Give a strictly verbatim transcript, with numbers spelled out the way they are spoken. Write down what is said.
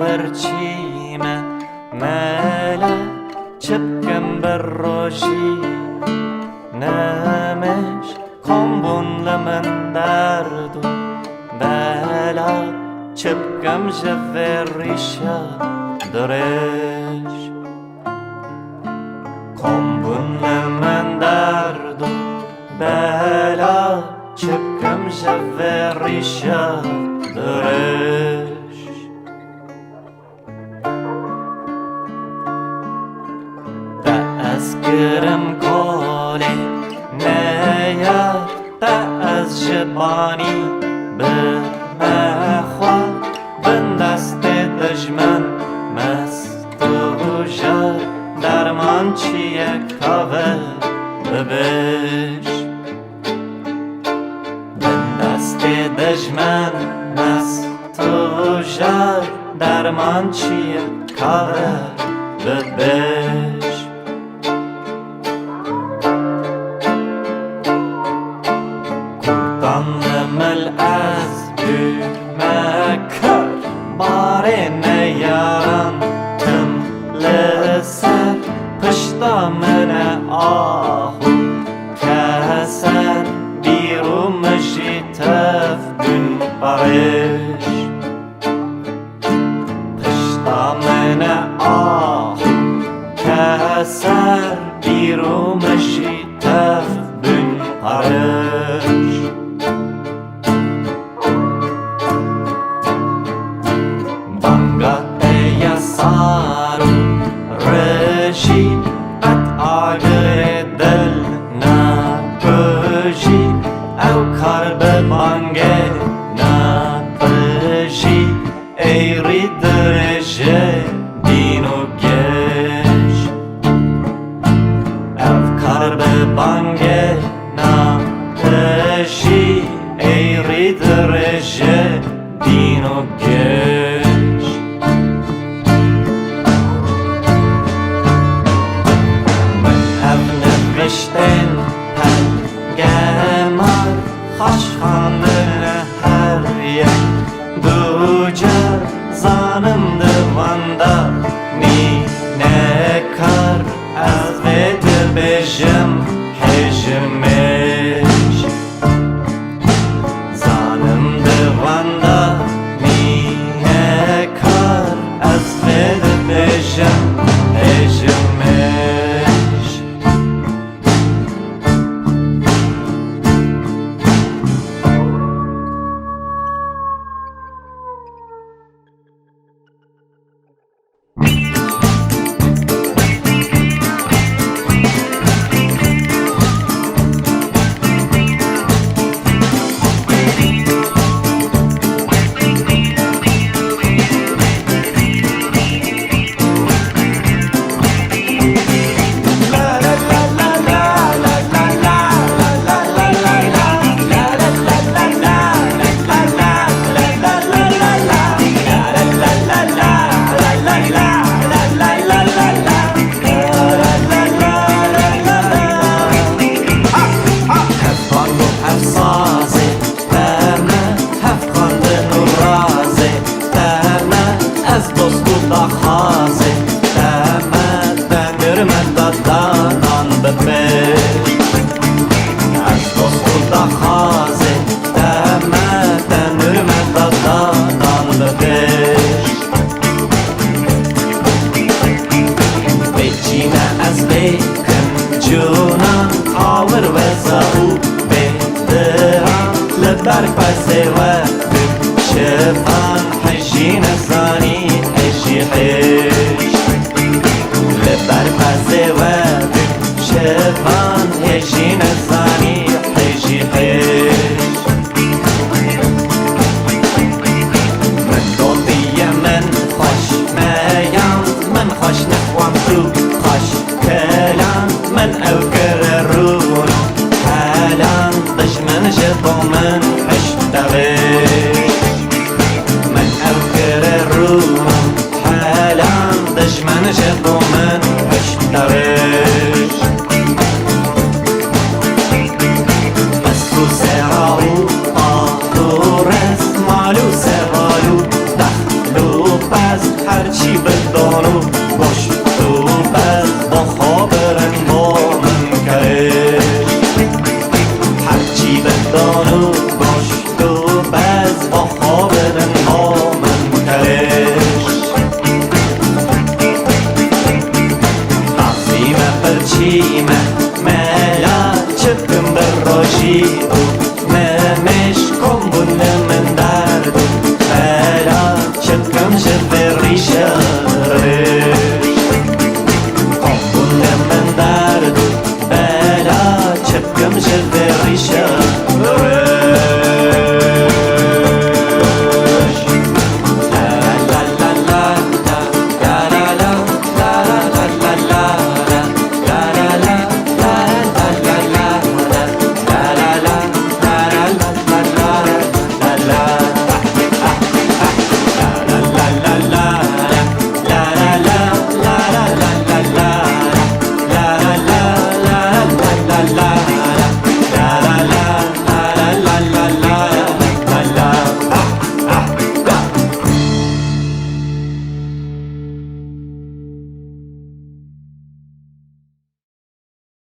Birçî me mele çi bikim bi rojî, nemêj kom bûn li min derd û bela, çi bikim ji vê rîşa dirêj. Kom bûn li min derd û bela, çi bikim ji vê rîşa dirêj. Te ez kirim kolê neyar, te ez ji banî bi me xwar, bin destê dijmen mest û jar, derman çi ye ka ve bibêj. Bin destê dijmen mest û jar, derman çi ye ka ve bibêj. Kurtan li mil ez bûme kar, barê neyaran tim li ser, pişta min e ah û keser, bîr û min jî tev bûn parêj. Pişta min e ah û keser, bîr û min jî tev bûn parêj. Banga te ya sar û rejî, qet agirê dil nakujî, ew kar bi bangê napijî, êrî dirêje dîn û geş. Ev kar bi bangê napijî, êrî dirêje dîn û geş. Min ev niviştên pengema xweş xwendine her yek du car, zanim di van de nîne kar, ez vê dibêjim hêjimêj. Zanim di van de nîne kar, ez vê dibêjim hêjimêj. Hevbang û hevsazê, te me hevxwendin û razê, te me ez dost û daxwazê, te me tenir me dadanan bi pêş. Ez dost û daxwazê, te me tenir me dadanan bi pêş. Bê çîne ez bê kim cûnan, awir weza û bê diran, li ber pezê we bû şivan, hejî nezanî hejî hêj. Li ber pezê we bû şivan, hejî nezanî hejî hêj. Min dotiye min xweş meyand, min xweş nexwend û xweş kiland, min ew kire rûno heland, dijmin ji bo min hişt devêj. Min ew kire rûno heland, dijmin ji bo min hişt devêj. Pest û sera û tax û rez, mal û seval û dexl û pez, Hî me.